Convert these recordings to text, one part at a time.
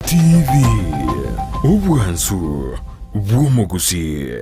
TV, obwansu bw'omogusii.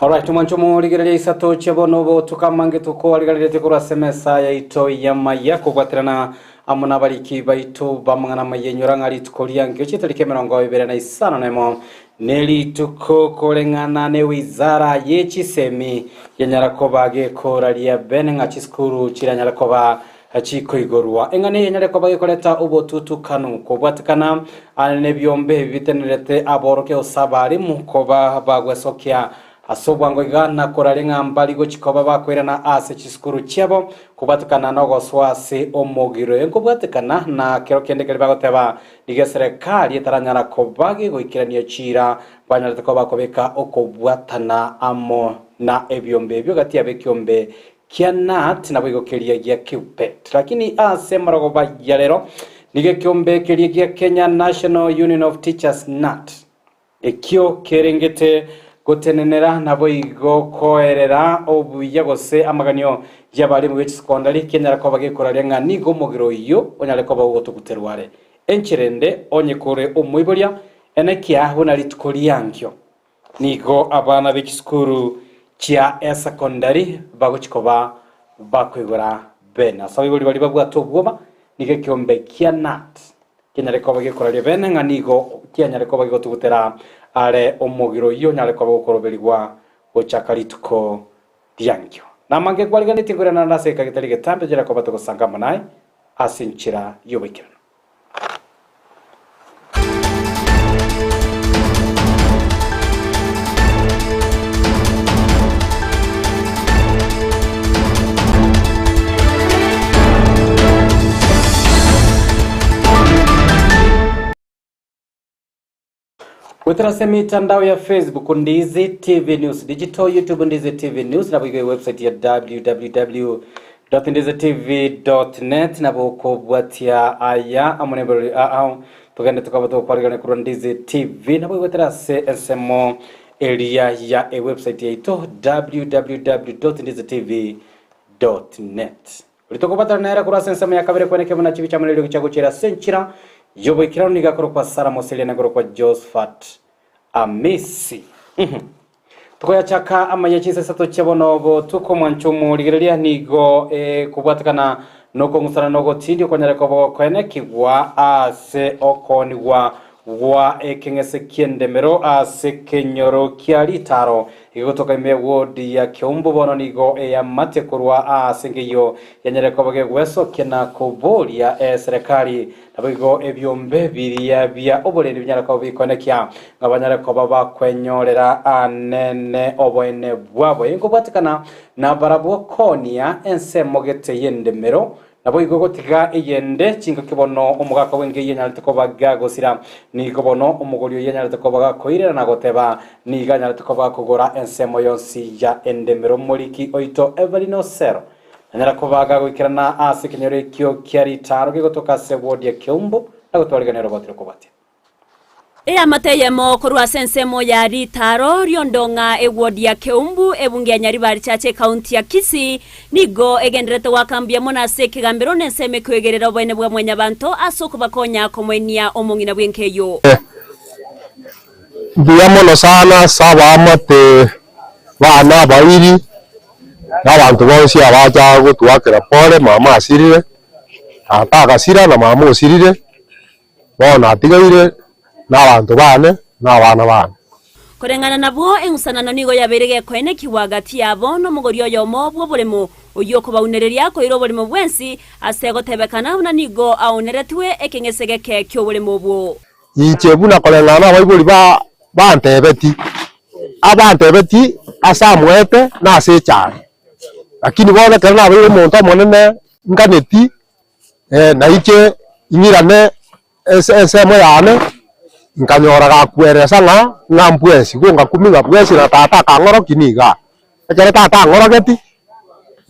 Alright, omwancho omorigereria isato chia bono obotuko amange tokoarigareretie korwa ase emesa yaito y'amaya kobwaterana amo nabariki baito b'amang'ana amaya inyora ng'a rituko riankio chitariki 25 nerituko koreng'ana ne wizara ye chisemi yanyara koba gekoraria bene ng'a chisukuru chiranyare koba chikoigorwa. Eng'ana eye enyare koba gekoreta obotutukanu kobwatekana nebiombe ebi bitenerete aborokia gose abarimu koba bagwesokia ase obwango iga na koraria ng'a mbari gochia koba bakoirana ase chisukuru chiabo kobwatekana nogosoa ase omogiro. Eye nkobwatekana na kero kende keria bagoteba nigo eserekari etaranyara koba gegoikerania chiira banyarete koba bakobeka okobwatana amo na ebiombe ebio gati yabo ekiombe Kia Nat naboigo keria gia Kewpet. Lakini ase amarogoba ya rero nigo ekeombe keria gia Kenya National Union of Teachers KNUT ekio kerengete gotenenera naboigo koerera obuya gose amaganio y'abarimu be chisekondari kenyara koba gekoraria ng'a nigo omogiro oyio onyare koba ogotuguterwa are. Enchera ende onye kore omoiboria enekia buna rituko riankio. Nigo abana be chisukuru chia esecondary bagochia koba bakoigora bene. Ase abaibori baria babwate obwoba, nigo ekeombe kia KNUT kenyare koba gekoraria bene ng'a nigo kianyare koba gegotugutera are omogiro oyio onyare koba gokoroberigwa gochaka rituko riankio. Namange nkwariganetie nkoirana naende ase egeka getari getambe tochare koba togosanga amo naye ase enchera y'oboikeranu. Goetera ase emetandao ya Facebook Ndizi TV News Digital, YouTube Ndizi TV News, nabo igo ewebsite ya www.ndizitv.net nabo okobwatia aya amo neberori ao togende tukaba tokwarigana korwa Ndizi TV nabo igoetera ase ensemo eria ya ewebsite yaito www.ndizitv.net Oria tokobatana nere korwa ase ensemo ya kabere kweneke buna chibi chiamo neriogi chiagochiera ase enchera y'oboikeranu nigo akorokwa Sara Moseria na korokwa Josephat Amisi. Mhm. Tokoyachaka amaya chinsa isato chia bono botuko omwancho omorigereria nigo ekobwatekana nokong'usana na ogotindia okonyare koba gokoenekigwa ase okoonigwa gwa ekeng'ese ki'endemero ase ekenyoro kia ritaro egegotoka ime ewodi ya Keumbu bono nigo eyamate korwa aase nkeiyo yanyare koba gegwesokia na koboria eserekari naboigo ebiombe biria bia oborendi binyare koba bikoenekia ng'a banyare koba bakwenyorera anene oboene bwabo. Eye nkobwatekana nabarabwo koonia ensemo gete y'endemero. Naboigo gotiga eyende chingaki bono omogaka bw'enka eyio anyarete koba gagosira. Nigo bono omogori oyio anyarete koba gakoirera na goteba, Nigo anyarete koba gakogora ensemo yonsi ya endemero. Omoriki oito Evelyn Osero nanyara koba gagoikerana ase ekenyoro ekio kia ritaro gegotoka ase ward ya Keumbu na gotwarigania oroboti rokobwatia. Eamate eyemo korwa ase ensemo ya Ritaro ri'Ondong'a eward ya Keumbu ebunge ya Nyaribari Chache ekaunti ya Kisii nigo egendererete goaka mbuya mono ase ekegambero na ensemo ekoegerera oboene bwa mwanyabanto ase okobakonya komoenia omong'ina bw'enka eyio. Mbuya mono sana ase abaamate bane abairi, na abanto bonsi abacha gotuakera pole, mama asirire, tata agasira na mama osirire. Bono atigaire nabanto baane na abana baane. Koreng'ana nabwo, eng'usanano nigo yabeire gekoenekigwa gati yabo nomogori oyomo bw'oboremo, oyio okobaunereria koira oboremo bwensi, ase gotebekana buna nigo aoneretwe ekeng'ese geke ki'oboremo obwo. Inche buna koreng'ana nabaibori ba bantebeti, abantebeti ase amoete na ase echare. Lakini bono ekero nabeire omonto omonene nganeti na inche ing'irane ase ensemo yane, nkanyora gakweresa ng'a ng'a mbwesi, igo ngakumia ng'a bwesi na tata akang'orokia nigo aa. Ekero tata ang'orogeti,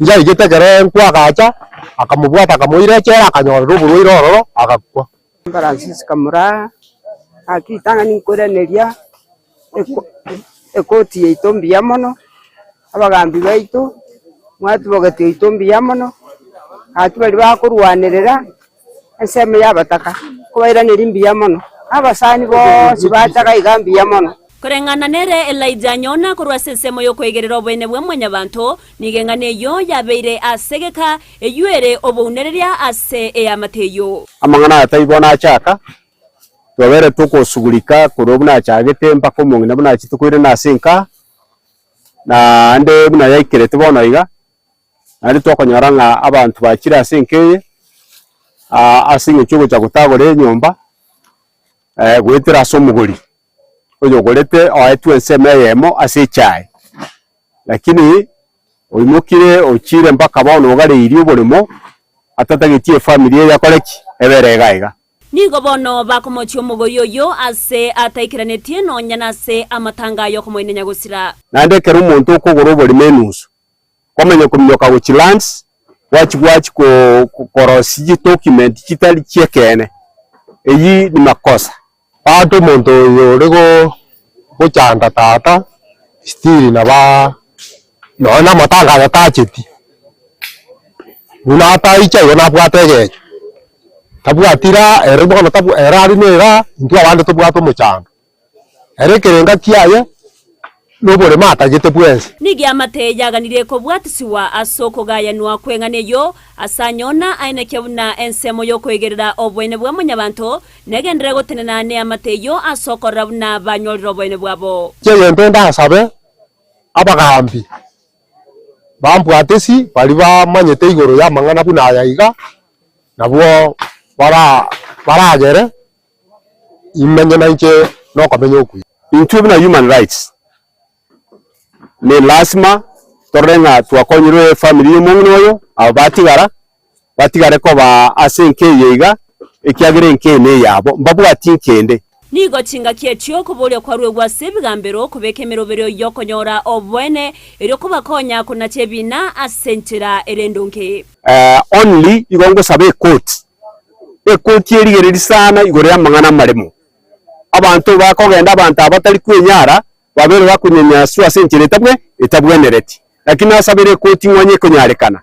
nchaigete ekere nkwagacha, akamobwata akamoira echela akanyorera oborwaire ororo, agakwa. Francis Kamura, Gaki ritang'ani nkoiraneria eko ekoti yaito mbuya mono, abagambi baito, mwatubogeti oito mbuya mono, gaki baria bakorwanerera ensemo ya abataka, nkobairaneria mbuya mono, abasani bonsi bachaga iga mbuya mono. Koreng'ana nere Elijah Nyona korwa ase ensemo y'okoigerera oboene bwa Mwanyabanto, nigo eng'ana eyio yabeire ase egeka, eyio ere obounereria ase eamate eyio. Amang'ana aya tai bono achaka, twabere tokosugurika korwa buna achagete mpaka omong'ina buna achete koirana ase enka, naende buna yaikerete bono iga, naende twakonyora ng'a abanto bachire ase enka eye, ase eng'encho yogocha gotagora enyomba, goetera ase omogori. Oyogorete oetwe ensemo eyemo ase echae, lakini oimokire ochire mpaka bono ogareirie oboremo, atatagetie efamiri eye akore ki? Ebere iga iga. Nigo bono bakomochia omogoyi oyio ase ataikeranetie nonya nase amatanga ay'okomoina nyagosira. Naende ekero omonto okogora oboremo enusu, kwamanya kominyoka gochia lands, gwachia gwachia korosia chidocument chitari chi'ekeene, eyio ni makosa. Bado omonto oyo ore gochanda tata still naba nonya na amatanga aya tacheti, buna ataicha igo nabwate egecho, tabwati raha ere bono tabwa ere are na eraha intwe abande tobwate omochando. Ere ekerenga kiaye noboremo atagete bwensi. Nigo eamate yaganirie kobwatisiwa ase okogayanwa kw'eng'ana eyio, ase anyona aenekia buna ensemo y'okoigerera oboene bwa mwanyabanto negenderere gotenena neamate eyio ase okorora buna banyorire oboene bwabo. Egento ndasabe abagambi bambwatesi baria bamanyete igoro y'amang'ana buna aya iga, nabwo baragere imenye nainche nokomenya okuya. Intwe buna human rights ne lasima torore ng'a twakonyirwe efamiri ya omong'ina oyo, aba batigara, batigare koba ase enka eye iga, ekiagera enka eye neyabo, mbabwati enka ende. Nigo chingaki echio koboria kwaruegwe ase ebigambero kobeka emeroberio y'okonyora oboene, erio kobakonya konacha ebiina ase enchera ere endonge. Only igo ngosaba ecourt Ekoti erigereria sana igoro y'amang'ana amaremo. Abanto bakogenda abanto aba batari kwenyara, babere bakonyanyaswa ase enchera etabwe etabwenereti. Lakini nasabere ekoti ng'a onye ekonyarekana,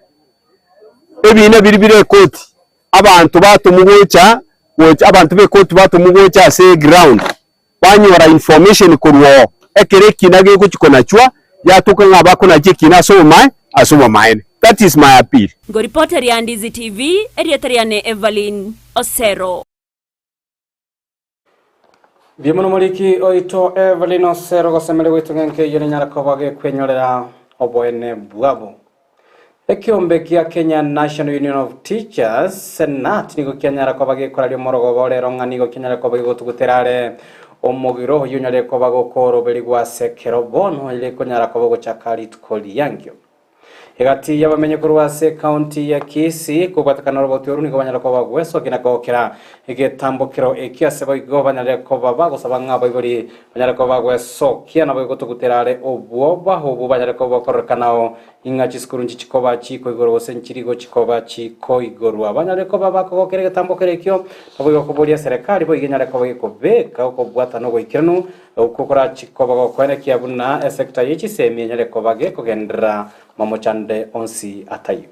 ebiina biria bire ekoti, abanto batomwa gocha gocha abanto b'ekoti batomwa gocha ase eground, banyora information korwa oo, ekero ekina gegochia konachwa, yatoka ng'a bakonacha ekina ase obomae ase obomaene. That is my appeal. Ngoripoteria Ndizi TV, erieta riane Evelyn Osero. Mbuya mono moriki oito Evelyn Osero gosemeria gwaito ng'a enka eyio nenyare koba gekwenyorera oboene bwabo. Ekeombe gia Kenya National Union of Teachers, Senat, nigo kianyara koba gekoraria omorogoba orero ng'a nigo kianyare koba gegotugutera are omogiro oyio onyare koba gokoroberigwa ase ekero bono ere konyara koba ogochaka rituko riankio. Egati y'abamenyi korwa ase ekaunti ya Kisii kobwatekana oroboti oru nigo banyare koba gwesokia na kogokera egetambokero ekio ase boigo banyare koba bagosaba ng'a abaibori banyare koba bagwesokia naboigo gotugutera are obwoba obwo banyare koba bakororekanao ing'a chisukuru nchichikoba chikoigorwa gose nchirigo chikoba chikoigorwa. Banyare koba bakogokera egetambokero ekio naboigo koboria eserekari boigo enyare koba gekobeka okobwatana ogoikeranu okwo korachi koba gokoenekia buna esecta ye chisemi enyare koba gekogenderera mamochande onsi ataiyo.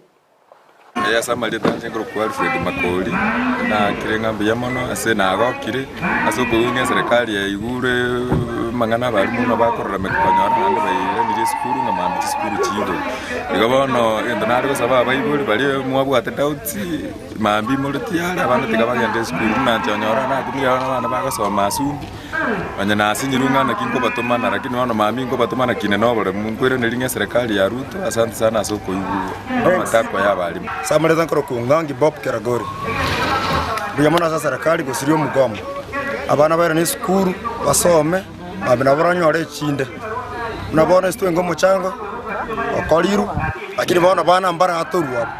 Eye ase amarieta anche nkorokwa Alfred Makori, naakire ng'a mbuya mono ase nagokire ase okoigwa ng'a eserekari yaigure amang'ana abalimu buna bakorora konyora naende bairanirie esukuru ng'a mambia chisukuru chiigoro. Igo bono egento nare gosaba abaibori baria mwabwate doubts, mambia more tiyari abana tiga bagende esukuru buna inche onyora nakumire abana bagosoma asumbi. Onye nasinyirwe ng'a naki nkobatomana, lakini bono mambia nkobatomana kine noboremu, nkoiraneria ng'a eserekari ya Ruto, asante sana ase okoigwa amatakwa y'abalimu. Ase nkorokwa Ng'angi Bob Keragori. Mbuya mono ase eserekari gosiria omogomo. Abana bairane esukuru basome, mambia nabo baranyore echinde. Buna bono ase twenge omochango okorirwe, lakini bono abana mbaratorwe abwo.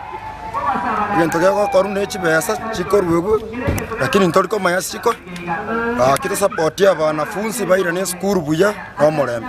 Egento kegokorwa ne chibesa chikoruegwa, lakini ntori komanya ase chiko. Gaki tosapotie abanafunsi bairane esukuru buya na omorembe.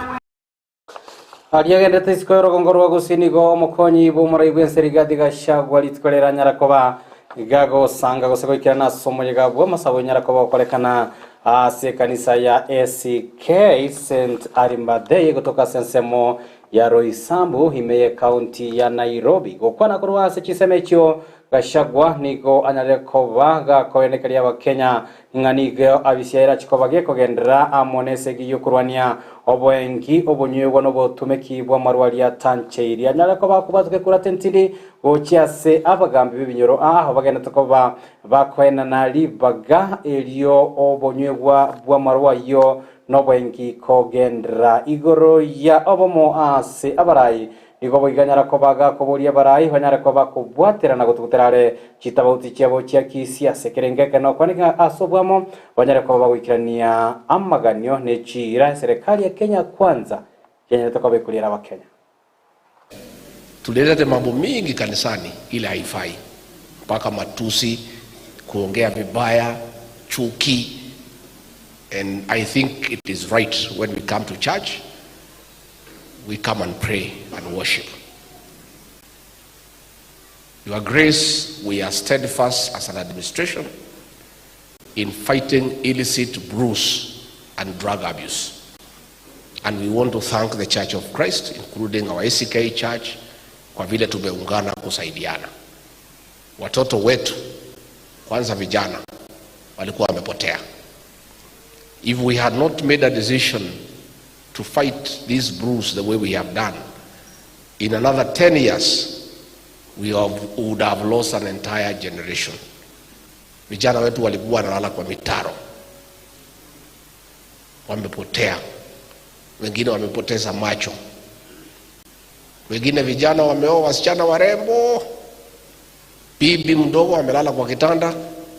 Aria agendete isiko y'orogongo rwa Gusii nigo omokonyi bw'omorai bw'ense Rigathi Gachagua rituko riranyara koba gagosanga gose goikerana ase omoyega bw'amasabo onyara koba okorekana ase ekanisa ya ACK St Arimathea egotoka ase ensemo ya Roysambu ime y'ekaunti ya Nairobi. Gokwana korwa ase chinsemo echio Gachagua nigo anyarire koba gakoenekeria Abakenya ng'a nigo abisia erache koba gekogenderera amo nesegi y'okorwania oboengi, obonywegwa na obotumeki bw'amarwaria atancheiri. Anyare koba akobwatoka ekurata entindi gochia ase abagambi b'ebinyoro aa bagenderete koba bakoenana ribaga erio obonywegwa bw'amarwa ayio noboengi kogenderera igoro ya obomo ase abarai Nigo boigo anyare koba gakoboria abarai banyare koba kobwaterana gotugutera are chitabauti chiabo chia kisiasa ekerengo eke nokwaneka ase obwamo banyare koba bagoikerania amaganio ne chiira eserekari ya Kenya Kwanza yanyarete koba ekoriera abakenya. Tulilete mambo mingi kanisani ile haifai, mpaka matusi, kuongea vibaya, chuki and I think it is right when we come to church we come and pray and worship. Your Grace, we are steadfast as an administration in fighting illicit brews and drug abuse. And we want to thank the Church of Christ, including our ACK Church, kwa vile tumeungana kusaidiana. Watoto wetu kwanza vijana walikuwa wamepotea. If we had not made a decision to fight these brews the way we have done, in another 10 years we have, would have lost an entire generation. Vijana wetu walikuwa wanalala kwa mitaro, wamepotea, wengine wamepoteza macho, wengine vijana wameoa wasichana warembo, bibi mdogo amelala kwa kitanda,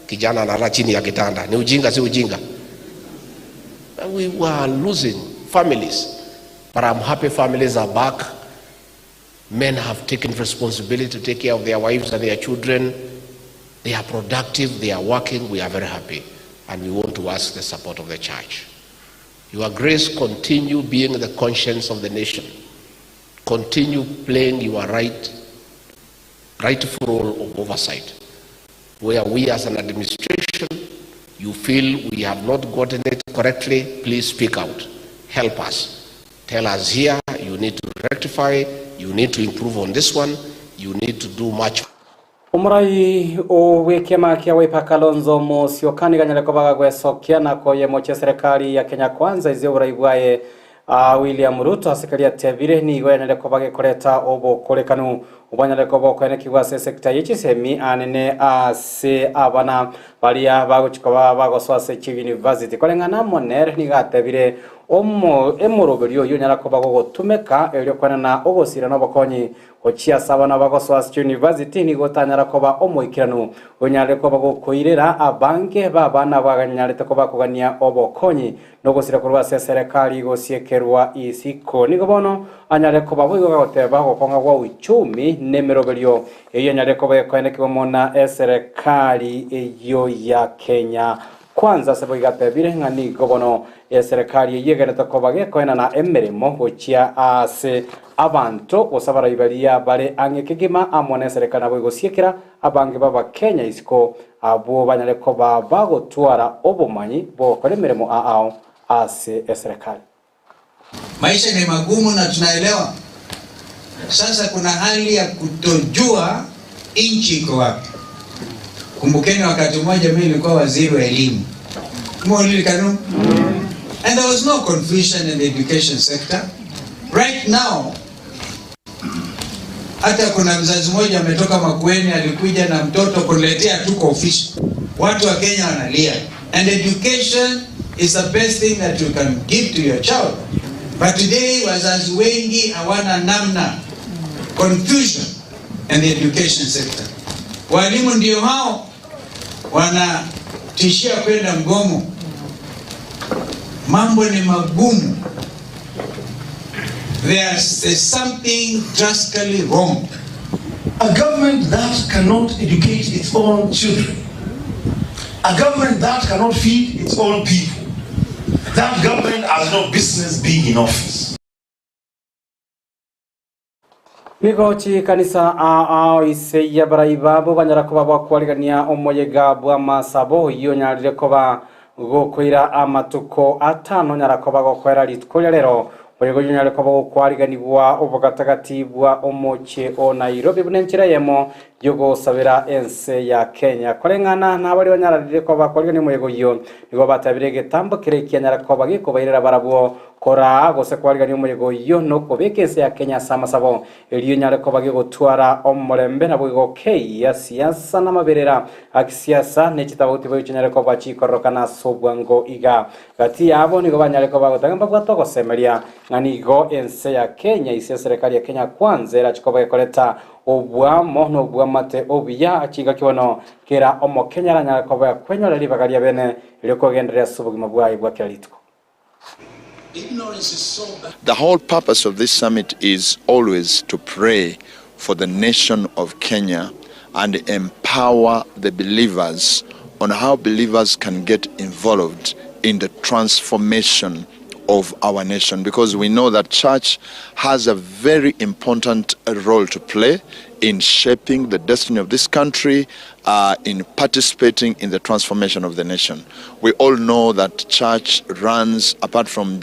kijana analala chini ya kitanda. Ni ujinga, si ujinga? We were losing families, but I'm happy families are back. Men have taken responsibility to take care of their wives and their children. They are productive, they are working, we are very happy. And we want to ask the support of the church. Your grace, continue being the conscience of the nation. Continue playing your rightful role of oversight. Where we as an administration, you feel we have not gotten it correctly, please speak out. Help us. Tell us here, you need to rectify, you need to improve on this one, you need to do much Omorai bw'ekiama kia Wiper Kalonzo Musyoka nigo anyare koba gagwesokia na koyemochia serikali ya Kenya Kwanza ase oborai bwaye William Ruto ase keria atebire nigo yanyare koba gekoreta obokorekanu obwanyare koba okoenekigwa ase esekta ye chisemi anene ase abana baria bagochi koba bagosoa ase chiuniversity. Koreng'ana amo nere nigo atebire. Omo emoroberio oyio onyara koba gogotumeka erio kwenena ogosira na obokonyi gochia ase abana bagosoa ase chiuniversity nigo otanyara koba omoikeranu onyare koba gokoirera abange b'abana baganyarete koba kogania obokonyi nogosira korwa ase eserekari gosiekerwa isiko. Nigo bono anyare koba boigo gagoteba ogokong'a gwa uchumi nemeroberio eyio enyare koba ekoenekigwa muna eserekari eyio ya Kenya Kwanza ase boigo atebire ng'a nigo bono eserekari eyio egenete koba gekoenana emeremo gochia aase abanto gose abarai baria bare ang'e kegima amo neserekari nabo egosiekera abange b'Abakenya isiko abwo banyare koba bagotwara obomanyi bw'ogokora emeremo aao ase eserekari. Maisha ni magumu na tunaelewa. Sasa kuna hali ya kutojua nchi iko wapi. Kumbukeni wakati mmoja mimi nilikuwa waziri wa elimu. Kanu? And there was no confusion in the education sector. Right now, hata kuna mzazi mmoja ametoka Makueni alikuja na mtoto kuniletea tu kwa ofisi. Watu wa Kenya wanalia. And education is the best thing that you can give to your child. But today wazazi wengi hawana namna, confusion in the education sector. Walimu ndio hao wanatishia kwenda mgomo. Mambo ni magumu. There's something drastically wrong. A government that cannot educate its own children, a government that cannot feed its own people, that government has no business being in office. Nigo chikanisa ao ise y'abarai babo banyara koba bakwarigania omoyega bw'amasabo oyio onyarire koba gokoira amatuko atano onyara koba gokoera rituko ria rero omoyega oyio onyare koba gokwariganigwa obogatagati bwa omochie o Nairobi buna enchera eyemo yogosabera ense ya Kenya. Koreng'ana nabari banyararire koba bakwarigania omoyega oyio nigo batabire egetambo kere ekianyara koba gekobairera barabwo koraa gose kwarigania omoyega oyio nokobeka ense ya Kenya ase amasabo erio onyare koba gegotwara omorembe nabo gegokeia siasa na amaberera akisiasa ne chitabauti boigo chinyare koba chikororokana ase obwango iga. Gati yabo nigo banyare koba bagotanga mbabwate ogosemeria ng'a nigo ense ya Kenya ise eserekari ya Kenya kwanza erache koba gekoreta obwamo na obwamate obuya chingaki bono kera omokenya aranyare koba kwenyora ribaga ria bene erio kogendereria ase obogima bwaye bwa kera rituko. The whole purpose of this summit is always to pray for the nation of Kenya and empower the believers on how believers can get involved in the transformation of our nation, because we know that church has a very important role to play in shaping the destiny of this country, in participating in the transformation of the nation. We all know that church runs, apart from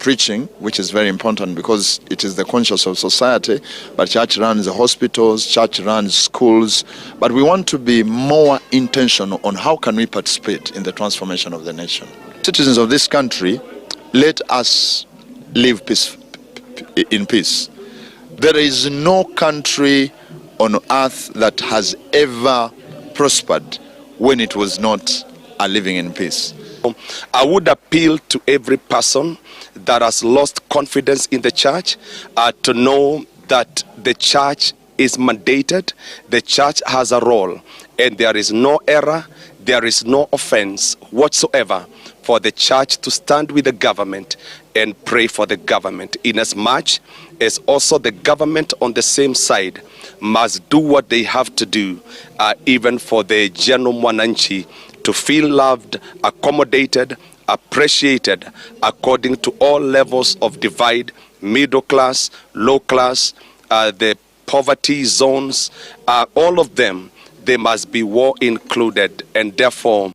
preaching, which is very important because it is the conscience of society, but church runs hospitals, church runs schools, but we want to be more intentional on how can we participate in the transformation of the nation. Citizens of this country, let us live in peace. There is no country on earth that has ever prospered when it was not a living in peace. I would appeal to every person that has lost confidence in the church to know that the church is mandated, the church has a role, and there is no error, there is no offense whatsoever for the church to stand with the government and pray for the government, inasmuch as also the government on the same side must do what they have to do, even for the general mwananchi to feel loved, accommodated, appreciated according to all levels of divide, middle class, low class, the poverty zones, all of them, they must be well included, and therefore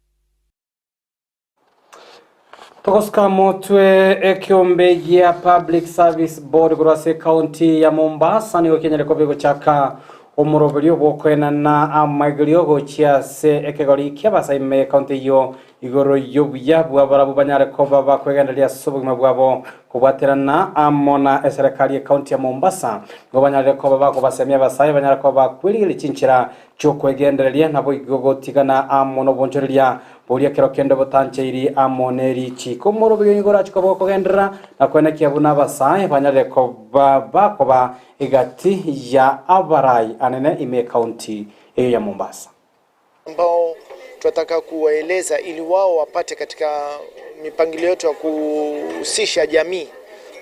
Togosuka motwe ekiombe gia Public Service Board korwa ase county ya Mombasa nigo kenyare koba egochaka omoroberio bw'okoenana amaigerio gochia ase ekegori ki'abasaime county eyio Igoro y'obuya bw'abarabwo banyare koba bakwegendereria ase obogima bwabo kobwaterana amo na eserekari y'ecounty ya Mombasa, nigo banyarire koba bakobasemia abasae banyare koba bakwerigereria chinchera chi'okwegendereria naboigo gotigana amo nobonchoreria boria kero kende botancheiri amo nerichiko. Omorobio nigo orache koba okogenderera na koenekia buna abasae banyarire koba bakoba egati ya abarai anene ime y'ecounty eyo ya Mombasa. Ambao twataka kuwaeleza ili wao wapate katika mipangilio yetu ya kuhusisha jamii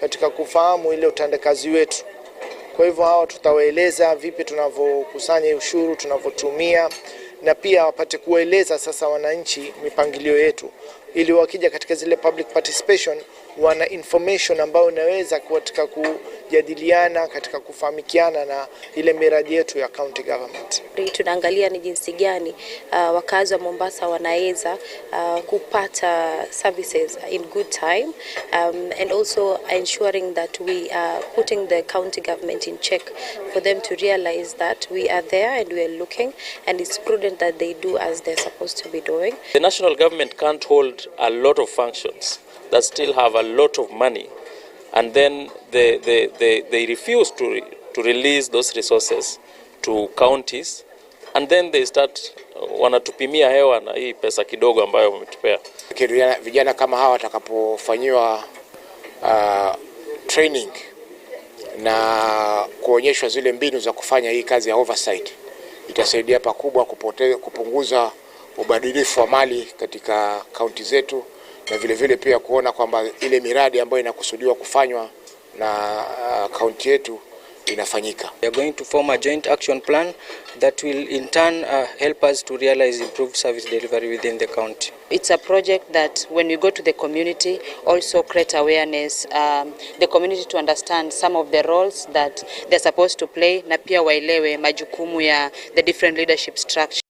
katika kufahamu ile utendakazi wetu. Kwa hivyo hawa tutawaeleza vipi tunavyokusanya ushuru, tunavyotumia na pia wapate kuwaeleza sasa wananchi mipangilio yetu, ili wakija katika zile public participation wana information ambayo inaweza katika kujadiliana katika kufahamikiana na ile miradi yetu ya county government. Tunaangalia ni jinsi gani wakazi wa Mombasa wanaweza kupata services in good time and also ensuring that we are putting the county government in check for them to realize that we are there and we are looking and it's prudent that they do as they're supposed to be doing. The national government can't hold a lot of functions that still have a lot of money and then they refuse to release those resources to counties and then they start wanatupimia hewa na hii pesa kidogo ambayo wametupea. Vijana kama hawa watakapofanyiwa training na kuonyeshwa zile mbinu za kufanya hii kazi ya oversight, itasaidia pakubwa kupunguza ubadilifu wa mali katika kaunti zetu, na vile vile pia kuona kwamba ile miradi ambayo inakusudiwa kufanywa na kaunti yetu inafanyika. We are going to form a joint action plan that will in turn help us to realize improved service delivery within the county. It's a project that when we go to the community also create awareness, the community to understand some of the roles that they're supposed to play na pia waelewe majukumu ya the different leadership structure.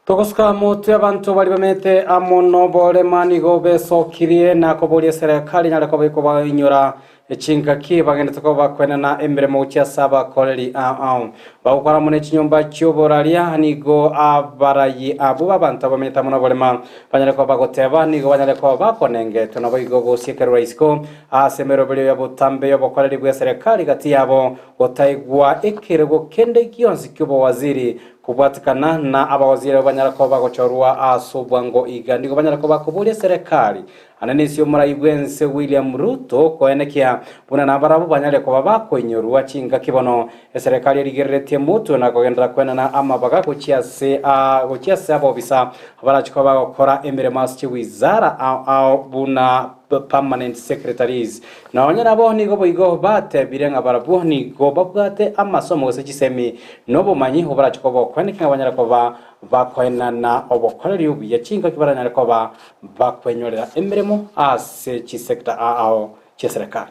Togosuka motwe abanto bari bamete amo noborema nigo besokirie na koboria serikali nyare koba ikobainyora echingaki bagendete koba bakwenana emiremo gochia ase abakoreri ao bagokora mono echinyomba chioboraria nigo abarayi abwo babanto abamenyete amo noborema banyare koba bagoteba nigo banyare koba bakonengetwe nabo igo gosiekerwa isiko ase emeroberio ya botambe yobokoreri bwa serikali gati yabo gotaigwa ekerego kende gionsi kia obowaziri kubwatikana na abawaziri banyara kuba bagochorwa ase obwango iga nigo banyara kuba bakoboria serikali anene omorai bwense William Ruto koenekia buna nabarabwo banyare kuba bakoinyorwa chingaki bono eserikali erigereretie motwe na kogendera kwenana amabaga gochia ase gochia ase abobisa abarachi kuba bagokora emiremo ase chiwizara ao buna permanent secretaries nonya nabo nigo boigo batebire ng'a barabwo nigo babwate amasomo gose chisemi nobomanyi obarachi koba okweneka ng'a banyara koba bakoenana obokoreri obuya chingaki baranyare koba bakwenyorera emiremo ase chisekta ao chia serikali.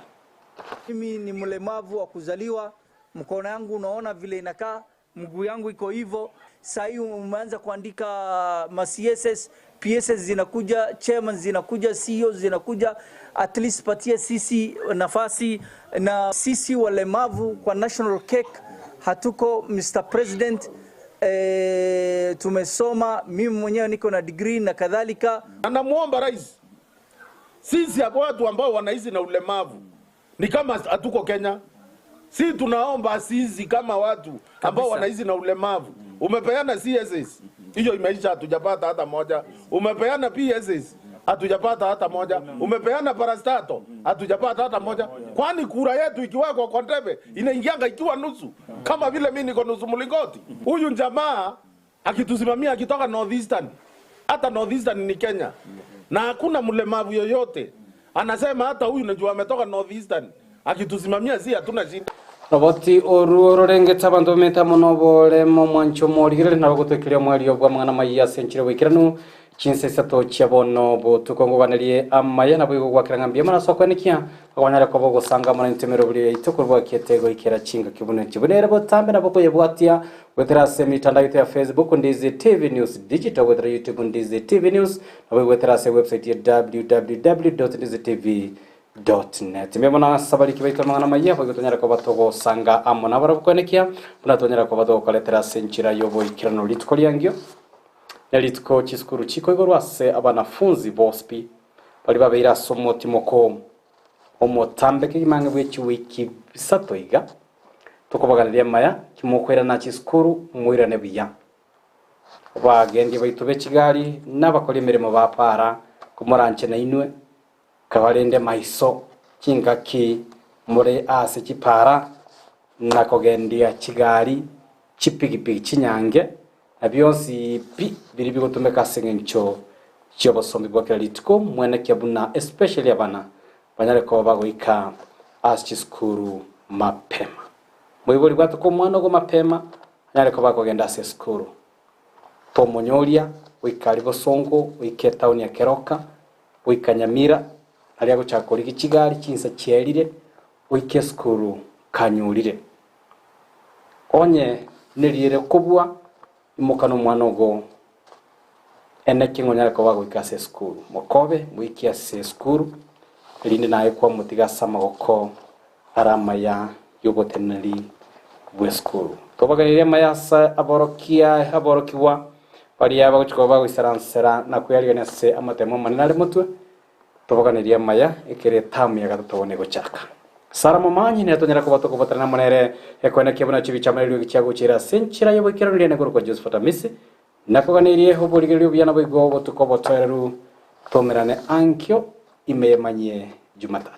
Mimi ni mlemavu wa kuzaliwa, mkono yangu unaona vile inakaa, mguu yangu iko hivyo. Sasa hii umeanza kuandika ma CSS, PSS zinakuja, chairman zinakuja, CEO zinakuja. At least patie sisi nafasi, na sisi walemavu kwa national cake hatuko, Mr. President. Tumesoma, mimi mwenyewe niko na degree na kadhalika. Anamuomba rais, sisi watu ambao wanaishi na ulemavu ni kama hatuko Kenya. Si tunaomba sisi kama watu ambao wanaishi na ulemavu. Umepeana CSS, hiyo imeisha, hatujapata hata moja. Umepeana PSS, hatujapata hata moja. Umepeana parastatal, hatujapata hata moja. Kwani kura yetu ikiwekwa kwa debe inaingianga ikiwa nusu, kama vile mimi niko nusu mlingoti. Huyu jamaa akitusimamia akitoka Northeastern, hata Northeastern ni Kenya, na hakuna mlemavu yoyote anasema hata huyu najua ametoka Northeastern, akitusimamia si hatuna shida. Roboti oru ororengete abanto bamete amo noboremo mwancho morigere nabo gotwekeria omwerio bwa mang'ana maiya ase enchera bwaikeranu chinsa isato chia bono botuko ngoganerie amaya nabo igo gwakera ng'a mbuya mono ase okwenekia akonyare koba ogosanga mono entemero buri yaito korwa bwakiete goikera chingaki buna echi buna ere botambe nabo koyebwatia gwetera ase emitandao yaito ya Facebook Ndizi TV News Digital gwetera YouTube Ndizi TV News nabo gwetera ase website ya www.ndizitv.net mbe mono ase abariki baito amang'ana maiya boigo tonyare koba togosanga amo nabo barabwo kwenekia buna tonyare koba togokoretera ase enchera ya oboikeranu rituko riangio. Nerituko chisukuru chikoigorwa ase abanafunzi bonsi pi baria babeire ase omotimoko omotambe kegima ang'e bwe chiwiki isato iga, tokobaganeria amaya, kimokoirana chisukuru moirane buya. Abagendia baito be chigari na abakori emeremo ba para komoranche nainwe, kabarende maiso chingaki more ase chipara na kogendia chigari, chipigipigi, chinyange, na bionsi pi biria bigotumeka ase engencho chi'obosombi bwa kera rituko, mwenekia buna especially abana banyare koba bagoika ase chisukuru mapema. Moibori bwatoka omwana ogo mapema anyare koba akogenda ase esukuru. Tomonyoria goika aria bosongo, goika etaoni ya Keroka, goika Nyamira, aria agochaka korigia chigari chinsa chiaerire, goika esukuru kanyorire. Onye neriere kobua, imoka nomwana ogo eneki ng'a onyare koba goika ase esukuru. Mokobe moikie ase esukuru, erinde naye kwamotiga ase amagoko are amaya y'oboteneneri bw'esukuru. Tobaganirie amaya ase aborokia aborokigwa baria bagochia koba bagoisaransera na kweyarigania ase amatemo amanene are motwe. Tobaganirie amaya ekero etamu ya gatato bono egochaka. Sara momanyi nere tonyare koba tokoboterana amo nere ekoenekia buna chibicha amo neriogi chiagochera ase enchera y'oboikeranu riane korokwa Josephat Amisi. Nakoganeirie oborigereria obuya naboigo obotuko obotoereru, tomerane ankio ime yemanyie Jumatatu.